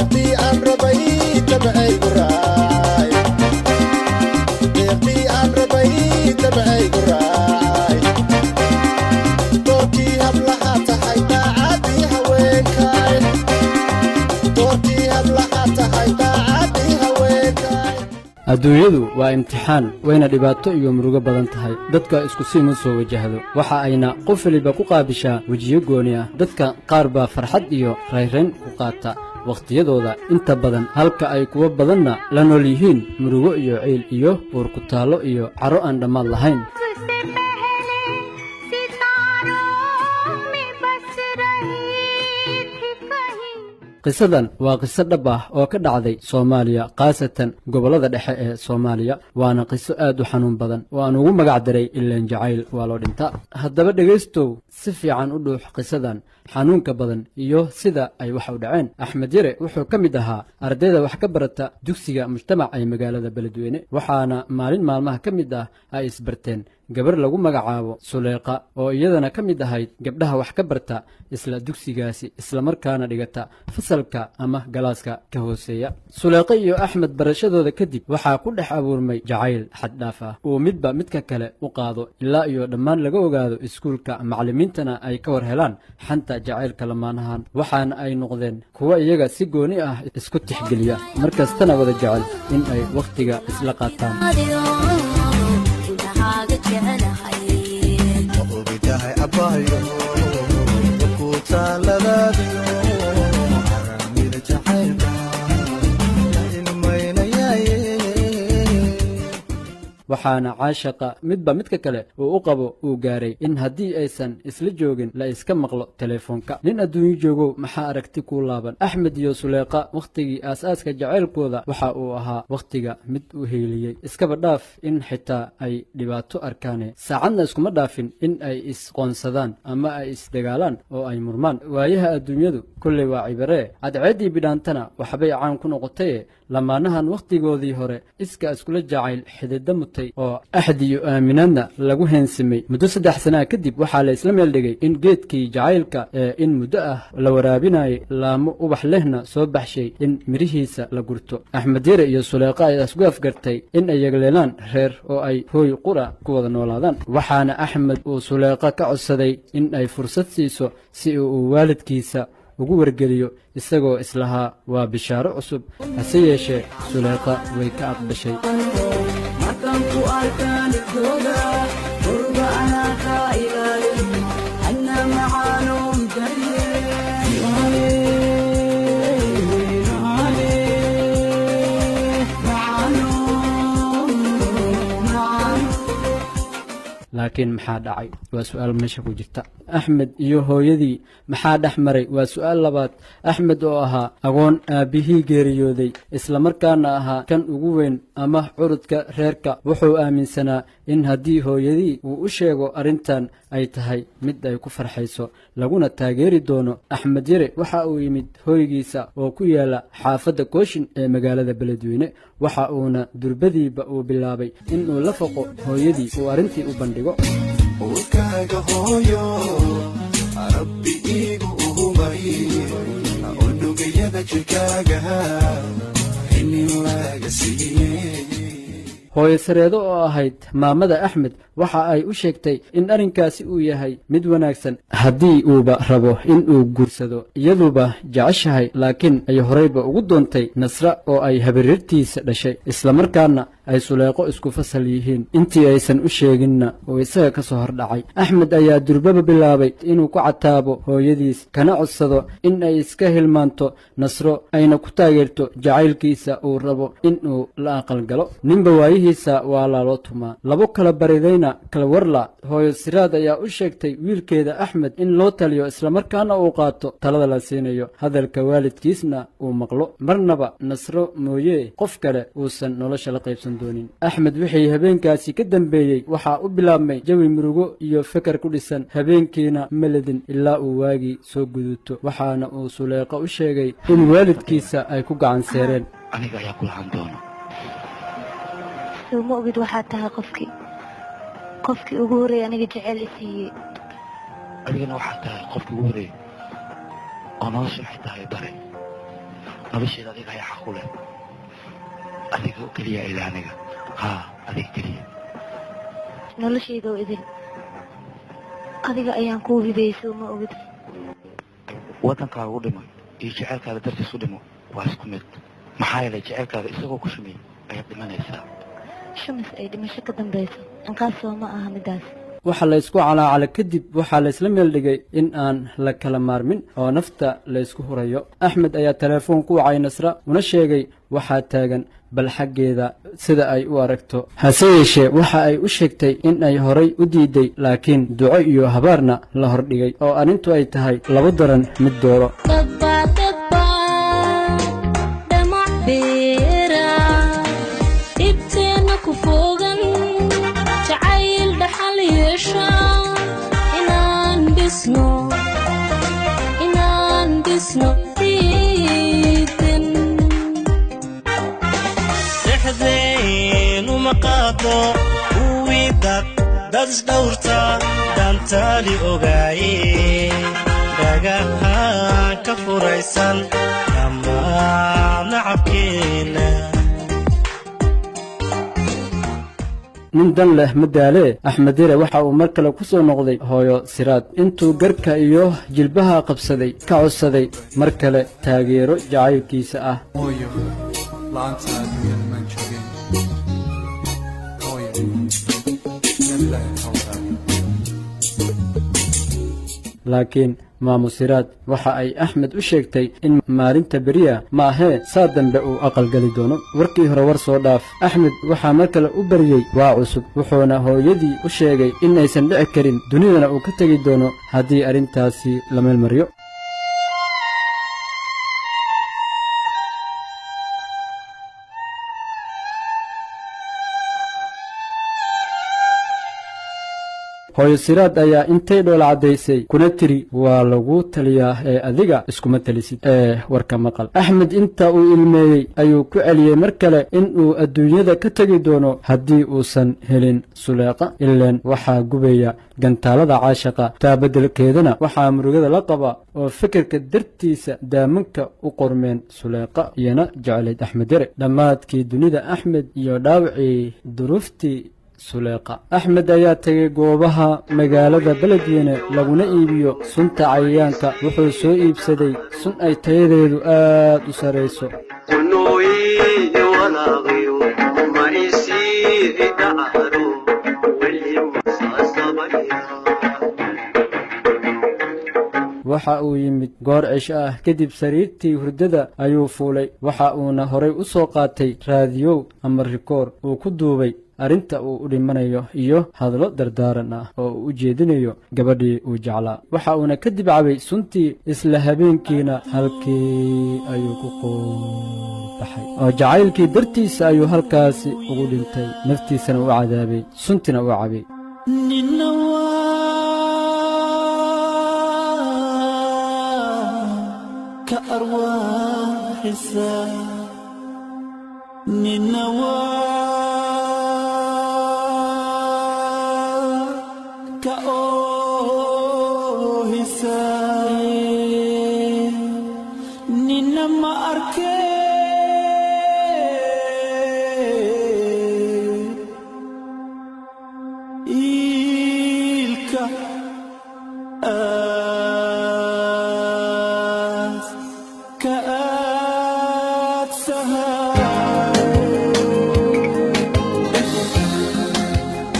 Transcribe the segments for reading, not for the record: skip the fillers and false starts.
Deeqdii aan rabay dabcaygu raacay, deeqdii aan rabay dabcaygu raacay. Doorkii hablaha tahay, daacadii haweenkay. Doorkii hablaha tahay, daacadii haweenkay. Adduunyadu waa imtixaan, wayna dhibaato iyo murugo badan tahay. Dadka isku siima soo wajahdo, waxa ayna qof waliba ku qaabishaa wejiyo gooni ah. Dadka qaar baa farxad iyo rayrayn ku qaata wakhtiyadooda inta badan, halka ay kuwo badanna la nool yihiin murugo iyo ciil iyo uurkutaallo iyo caro aan dhammaad lahayn. तुझसे पहले सितारों में बस रही थी कहीं। Qisadan waa qiso dhab ah oo ka dhacday Soomaaliya, khaasatan gobollada dhexe ee Soomaaliya, waana qiso aad u xanuun badan oo aan ugu magac daray "Ileen Jacayl Waa Loo Dhintaa". Haddaba dhegaystow, si fiican u dhuux qisadan xanuunka badan iyo sida ay wax u dhaceen. Axmed Yare wuxuu ka mid ahaa ardayda wax ka barata dugsiga Mujtamac ee magaalada Beledweyne, waxaana maalin maalmaha ka mid ah ay isbarteen gabar lagu magacaabo Suleeqa, oo iyadana ka mid ahayd gabdhaha wax ka barta isla dugsigaasi, islamarkaana dhigata fasalka ama galaaska ka hooseeya. Suleeqo iyo Axmed barashadooda kadib waxaa ku dhex abuurmay jacayl xaddhaaf ah uu midba midka kale u qaado, ilaa iyo dhammaan laga ogaado iskuulka, macallimiintana ay ka war helaan xanta jacaylka lamaanahan, waxaana ay noqdeen kuwo iyaga si gooni ah isku tixgeliya, markastana wada jecel in ay wakhtiga isla qaataan. Indhahaaga jecelahay. Ma ogtahay abbayo, ku taaladaadiyo aramida jacaylka la ilmaynayaye? Waxaana caashaqa midba midka kale uu u qabo uu gaaray in haddii aysan isla joogin la iska maqlo teleefoonka. Nin adduunyo joogow, maxaa aragti kuu laaban? Axmed iyo Suleeqa wakhtigii aas-aaska jacaylkooda waxa uu ahaa wakhtiga mid u heeliyey. Iskaba dhaaf in xitaa ay dhibaato arkaane, saacadna iskuma dhaafin in ay isqoonsadaan ama ay isdagaalaan oo ay murmaan. Waayaha adduunyadu kolley waa cibaree, cadceeddii bidhaantana waxbay caan ku noqotaye. Lamaanahan wakhtigoodii hore iska iskula jacayl xidida mutay oo axdi iyo aaminaadna lagu heensimay, muddo 3 sanaa kadib waxaa la isla meel dhigay in geedkii jacaylka ee in muddo ah la waraabinayay, laamo ubax lehna soo baxshay, in midhihiisa la gurto. Axmed Yare iyo Suleeqa ayaa isku afgartay in ay yagleelaan reer oo ay hooy qura ku wada noolaadaan, waxaana Axmed uu Suleeqa ka codsaday in ay fursad siiso si uu waalidkiisa ugu wargeliyo, isagoo islahaa waa bishaaro cusub. Hase yeeshee Suleeqa way ka aqbashay. Markaan ku arkaan igooda qurba, anaa kaa ilaalin, anna macaanow daryeel macaanow macaanow. Laakiin maxaa dhacay? Waa su'aal meesha ku jirta. Axmed iyo hooyadii maxaa dhex maray? Waa su'aal labaad. Axmed oo ahaa agoon aabbihii geeriyooday, islamarkaana ahaa kan ugu weyn ama curudka reerka, wuxuu aaminsanaa in haddii hooyadii uu u sheego arrintan ay tahay mid ay ku farxayso, laguna taageeri doono. Axmed Yare waxa uu yimid hooygiisa oo ku yaala xaafadda Kooshin ee magaalada Beledweyne, waxa uuna durbadiiba uu bilaabay inuu la faqo hooyadii, uu arrintii u bandhigo. Uurkaaga hooyo Rabbi iigu uhumay, unugayada jirkaaga inin laga siiye. Hooyo Sareedo oo ahayd maamada Axmed waxa ay u sheegtay in arrinkaasi uu yahay mid wanaagsan haddii uuba rabo in uu guursado, iyaduba jeceshahay, laakiin ay horeyba ugu doontay Nasra oo ay habaryartiisa dhashay, islamarkaana ay Suleeqo isku fasal yihiin. Intii aysan u sheeginna uu isaga ka soo hordhacay. Axmed ayaa durbaba bilaabay inuu ku cataabo hooyadiis, kana codsado in ay iska hilmaanto Nasro, ayna ku taageerto jacaylkiisa uu rabo inuu la aqalgalo. Ninba waayihiisa waa laaloo tumaa, labo kala baridayna kala warla. Hooyo Siraad ayaa u sheegtay wiilkeeda Axmed in loo taliyo, islamarkaana uu qaato talada la siinayo, hadalka waalidkiisna uu maqlo, marnaba Nasro mooye qof kale uusan nolosha la qaybsan doonin. Axmed wixii habeenkaasi ka dambeeyey waxaa u bilaabmay jawi murugo iyo feker ku dhisan. Habeenkiina meledin ilaa uu waagii soo guduto, waxaana uu Suleeqo u sheegay in waalidkiisa ay ku gacan seereen. Aniga ayaa ku lahaan doona. Soo ma ogid, waxaad tahay qofkii ugu horreeyay aniga jecel i siiyey. Adigana waxaad tahay qofkii ugu horreeyay oo nolosha waxay tahay bare. Nolosheeda adiga ayaa xaq u leh, adiga oo keliya ilaa aniga, haa, adiga keliya. Noloshayda oo idil adiga ayaan kuu hibeeyey, soo ma ogid? Waddankaaga u dhimo iyo jecelkaaga dartiis u dhimo waa isku mid, maxaa yeelay jecelkaaga isagoo ku shumiyey ayaad dhimanaysaa. Shumis ay dhimasho ka dambayso inqaas soo ma aha midaas? Waxa la ysku calaacala kadib, waxaa la isla meel dhigay in aan la kala maarmin oo nafta la ysku hurayo. Axmed ayaa teleefoon ku wacay Nasra, una sheegay waxaa taagan, bal xaggeeda sida ay u aragto. Hase yeeshee waxa ay u sheegtay in ay horay u diiday, laakiin duco iyo habaarna la hordhigay, oo arrintu ay tahay labo daran mid dooro. Dadba dhamac beera dhibteenna ku fogan, jacayl dhaxal yeesha, inaan dhisno, inaan dhisno diidan. Dhexdeen uma qaado kuwii dad isdhowrta dantaali ogaaye, dhagahaan ka furaysan dhammaan nacabkeenna. Nin dan leh ma daalee. Axmed Yare waxa uu mar kale ku soo noqday hooyo Siraad, intuu garka iyo jilbaha qabsaday ka codsaday mar kale taageero jacaylkiisa ah. Hooyo, la'aanta adduunyada maan joogin. Hooyo, meel Ilaahay ka waraabiyo. Laakiin maamo Siraad waxa ay Axmed u sheegtay in maalinta beriya ma ahee saa dambe uu aqalgeli doono. Warkii hore war soo dhaaf. Axmed waxaa mar kale u baryey waa cusub, wuxuuna hooyadii u sheegay in aysan dhici karin, dunidana uu ka tegi doono haddii arrintaasi la meelmariyo. Hooyo Siraad ayaa intay dhoola caddaysay kuna tiri: "Waa lagu taliyaa ee adiga iskuma talisid ee warka maqal." Axmed inta uu ilmeeyey ayuu ku celiyey mar kale in uu adduunyada ka tegi doono haddii uusan helin Suleeqa, ileen waxaa gubaya gantaalada caashaqa, taa beddelkeedana waxaa murugada la qaba oo fikirka dartiisa daamanka u qormeen Suleeqa iyana jeclayd Axmed Yare. Dhammaadkii dunida Axmed iyo dhaawacii duruuftii Suleeqa. Axmed ayaa tegay goobaha magaalada Beledweyne laguna iibiyo sunta cayayaanka. Wuxuu soo iibsaday sun ay tayadeedu aad u sarrayso. Waxa uu yimid goor cisho ah kadib, sariirtii hurdada ayuu fuulay, waxa uuna horay u soo qaatay raadiyow ama rikoor uu ku duubay arrinta uu u dhimanayo iyo hadlo dardaaran ah oo uu u jeedinayo gabadhii uu jeclaa. Waxa uuna kadib cabay suntii, isla habeenkiina halkii ayuu ku quurbaxay, oo jacaylkii dartiisa ayuu halkaasi ugu dhintay, naftiisana u cadaabay, suntina u cabay. Nina waa ka arwaaxisa, nina waa ka oohisa, nina ma arkee iilka aas ka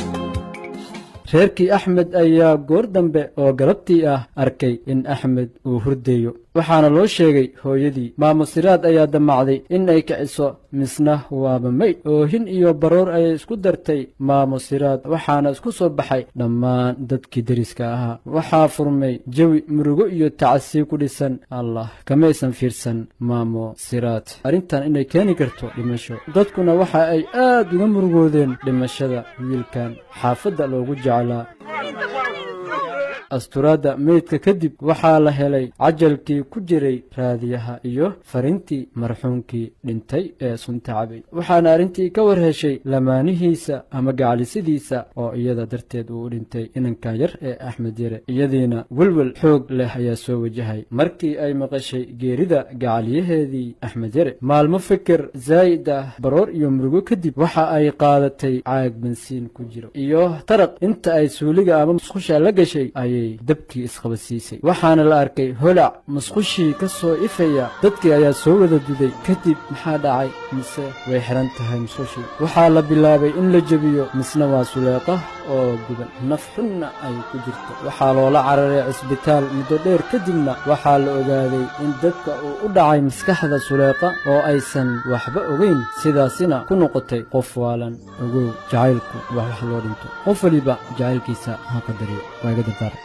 aadsahay. Reerkii Axmed ayaa goor dambe oo galabtii ah arkay in Axmed uu hurdayo, waxaana loo sheegay hooyadii. Maamo Siraad ayaa damacday in ay kiciso, misna waaba mayd. Oohin iyo baroor ayay isku dartay maamo Siraad, waxaana isku soo baxay dhammaan dadkii deriska ahaa. Waxaa furmay jawi murugo iyo tacasii ku dhisan. Allah, kamaysan fiirsan maamo Siraad arrintan inay keeni karto dhimasho. Dadkuna waxa ay aad uga murugoodeen dhimashada wiilkan xaafadda loogu jeclaa. Asturaadda meydka kadib waxaa la helay cajalkii ku jiray raadiyaha iyo farintii marxuumkii dhintay ee sunta cabay. Waxaana arrintii ka war heshay lamaanihiisa ama gacalisidiisa oo iyada darteed uu u dhintay inanka yar ee Axmed Yare. Iyadiina welwel xoog leh ayaa soo wajahay markii ay maqashay geerida gacaliyaheedii Axmed Yare. Maalmo fikir zaa'id ah, baroor iyo murugo kadib, waxa ay qaadatay caag bensiin ku jiro iyo taraq. Inta ay suuliga ama musqusha la gashay ayay dabkii isqabadsiisay. Waxaana la arkay holac musqushii ka soo ifaya. Dadkii ayaa soo wada duday. Kadib maxaa dhacay? Mise way xiran tahay musqushii. Waxaa la bilaabay in la jebiyo, misna waa Suleeqa oo guban, naf xunna ay ku jirto. Waxaa loola cararay cisbitaal. Muddo dheer kadibna waxaa la ogaaday in dabka uu u dhacay maskaxda Suleeqa oo aysan waxba ogeyn, sidaasina ku noqotay qof waalan. Ogow, jacaylku waa wax loo dhinto. Qof waliba jacaylkiisa ha qadariyo. Waa iga dardaaran.